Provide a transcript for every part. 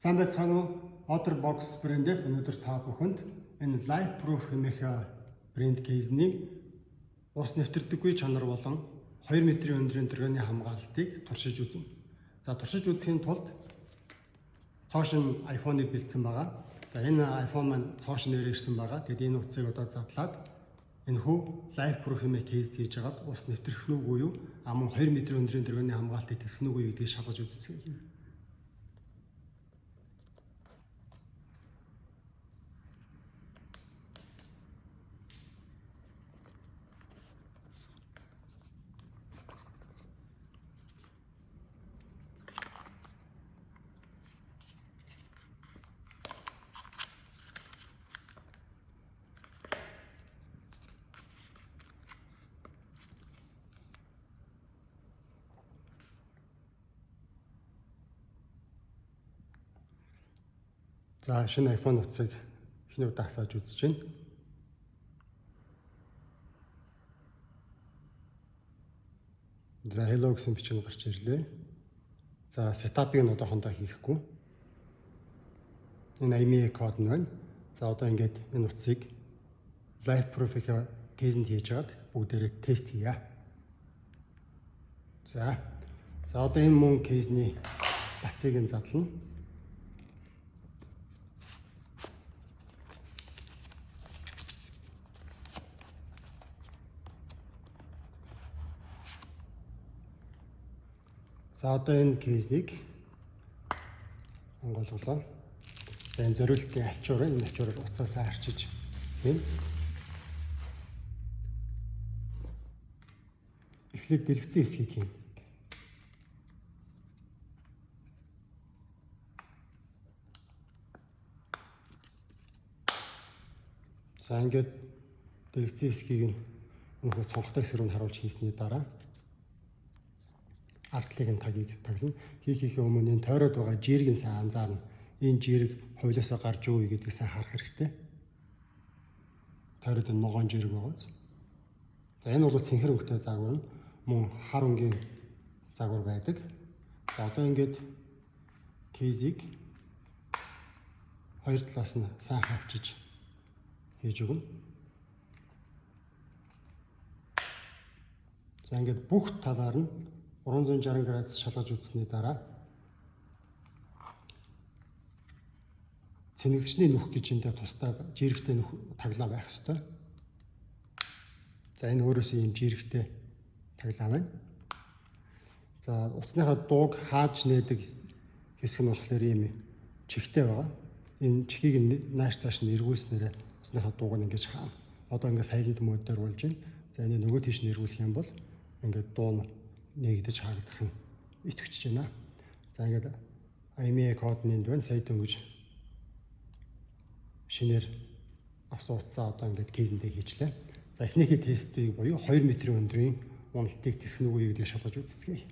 Сайн байцгаана уу? OtterBox брэндээс өнөөдөр та бүхэнд энэ LifeProof хэмээх брэнд кейсний ус нэвтэрдэггүй чанар болон 2 метрийн өндрийн тэрэгний хамгаалалтыг туршиж үзнэ. За, туршиж үзэхийн тулд цоо шинэ iPhone-ыг бэлдсэн байгаа. За, энэ iPhone маань цоо шинээр ирсэн байгаа. Тэгэд энэ утсыг одоо задлаад энэхүү LifeProof хэмээх кейс хийж хагаад ус нэвтрэх нь үгүй юу? А мөн 2 метрийн өндрийн тэрэгний хамгаалтыг тэсэх нь үгүй юу гэдгийг шалгаж үзцгээе. За, шинэ iPhone утсыг эхний удаа асааж үзэж байна. За, hello гэсэн бичиг нь гарч ирлээ. За, setup-ыг нь одоохондоо хийхгүй. Энэ IMEI код нь байна. За, одоо ингээд энэ утсыг LifeProof-ийн кейсэнд хийж хагаад бүгдээрээ тест хийе. За. За, одоо энэ мөн кейсний лацыг нь задлана. За, одоо энэ кейсийг онгойлголоо. За, энэ зориултын альчуур, энэ альчуураар утсаасаа арчиж байна. Эхлээд дэлгэцэн хэсгийг хийн. За, ингээд дэлгэцэн хэсгийг нь өнөхөө цонхтой хэсэг рүү харуулж хийсний дараа артлыг нь тагийг таглана. Хийхийнхээ өмнө энэ тойроод байгаа жирэг нь сайн анзаарна. Энэ жирэг ховлоосоо гарч юу гэдгийг сайн харах хэрэгтэй. Тойроод энэ ногоон жирэг байгаа биз. За, энэ бол цэнхэр өнгөтэй загвар нь мөн хар өнгийн загвар байдаг. За, одоо ингээд кейсийг хоёр талаас нь сайн хавчиж хийж өгнө. За, ингээд бүх талаар нь 360 градус шалгаж үзсэний дараа цэнэглэгчний нүх гэж эндээ тусдаа жирэгтэй нүх таглаа байх ёстой. За, энэ өөрөөсөө ийм жирэгтэй таглаа байна. За, утасныхаа дууг хааж нээдэг хэсэг нь болохоор ийм чихтэй байгаа. Энэ чихийг нааш цааш нь эргүүлснээрээ утасныхаа дууг нь ингэж хаана. Одоо ингээд silent mode дээр болж байна. За, энэ нөгөө тийш нь эргүүлэх юм бол ингээд дуу нь нэгдэж хаагдах нь итгэж байна. За, ингээд IMEI код нь энд байна. Сая дөнгөж шинээр авсан утсаа одоо ингээд кейсэндээ хийчлээ. За, эхнийхээ тестийг буюу 2 метрийн өндрийн уналтыг тэсэх нь үгүй гэдгийг шалгаж үзцгээе.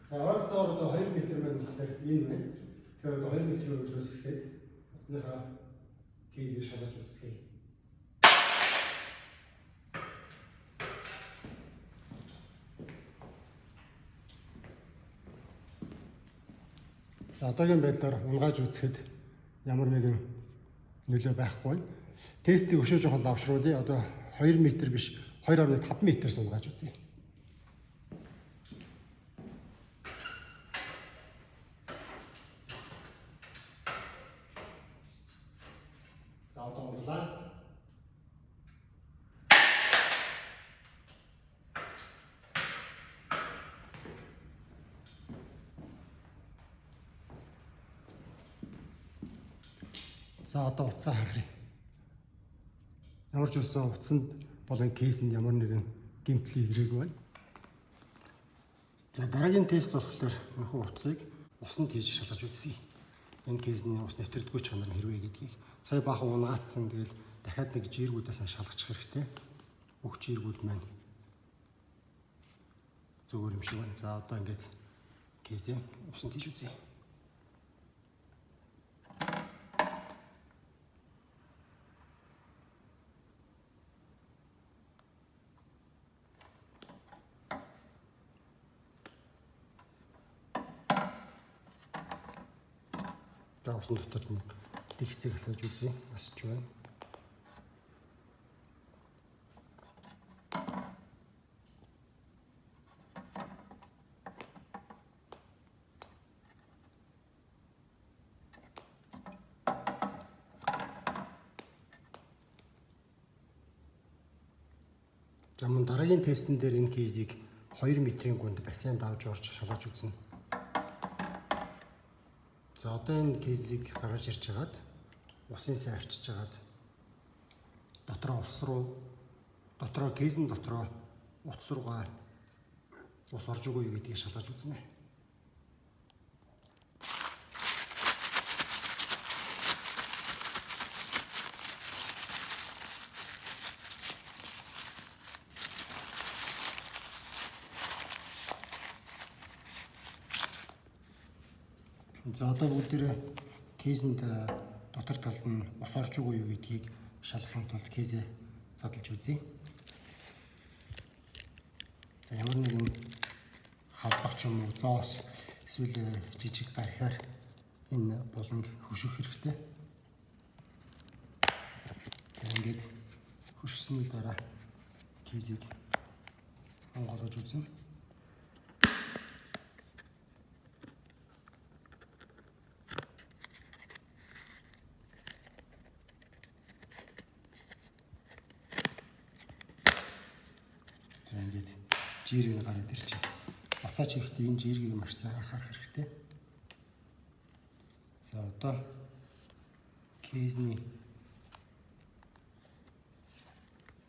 За, ойролцоогоор одоо 2 метр байна гэхээр энэ байна. Тэгэхээр одоо 2 метрийн өндрөөс эхлээд утасныхаа кейсийг шалгаж үзцгээе. За, одоогийн байдлаар унгааж үзэхэд ямар нэгэн нөлөө байхгүй. Тестийг өшөө жоохон давшруулъя. Одоо 2 метр биш, 2.5 метрээс унгааж үзье. За, одоо унгалаа. За, одоо утсаа харъя. Ямар ч байсан утсанд болон кейсэнд ямар нэгэн гэмтэл илрээгүй байна. За, дараагийн тест болохоор энэхүү утсыг усанд хийж шалгаж үзье. Энэ кейсний ус нэвтэрдэггүй чанар нь хэрвээ гэдгийг. Сая баахан унгаацсан, тэгэл дахиад нэг жиргүүдээс шалгачих хэрэгтэй. Бүх жиргүүд маань зүгээр юм шиг байна. За, одоо ингээд кейсээ усанд хийж үзье. Одоо усан дотор нь дэлгэцийг асааж үзье. Асч байна. За мөн дараагийн тестэн дээр энэ case-ийг 2 метрийн гүнд бассейнд авч орж шалгаж үзнэ. За одоо энэ case-ийг гаргаж ирж хагаад усын сайн арчиж хагаад дотроо ус руу дотроо case-эн дотроо утас руугаа ус орж үгүй юу гэдгийг шалгаж үзнэ. За одоо бүгдээрээ case-энд дотор талд нь ус орж үгүй юу гэдгийг шалгахын тулд case-ээ задлж үзье. За ямар нэгэн халбах ч юм уу, зоос эсвэл жижиг гарихаар энэ буланг хөшөх хэрэгтэй. За ингээд хөшсөний дараа case-ийг онгойлгож үзнэ. За ингээд жирэг нь гараад ирчих. Буцаач хийхдээ энэ жиргийг маш сайн анхаарах хэрэгтэй. За одоо case-ний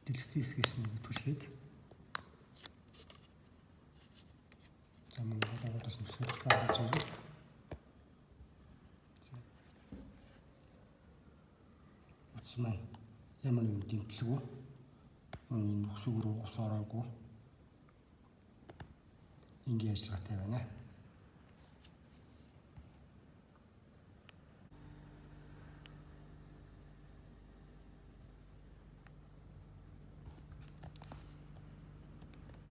дэлгэцэн хэсгээс нь түлхээд за мөн голоогоос нь түлхээд зааж ирэх. Утас маань ямар нэгэн дэмтлгүй, энэ үсэг рүү ус ороогүй энгийн ажиллагаатай байна.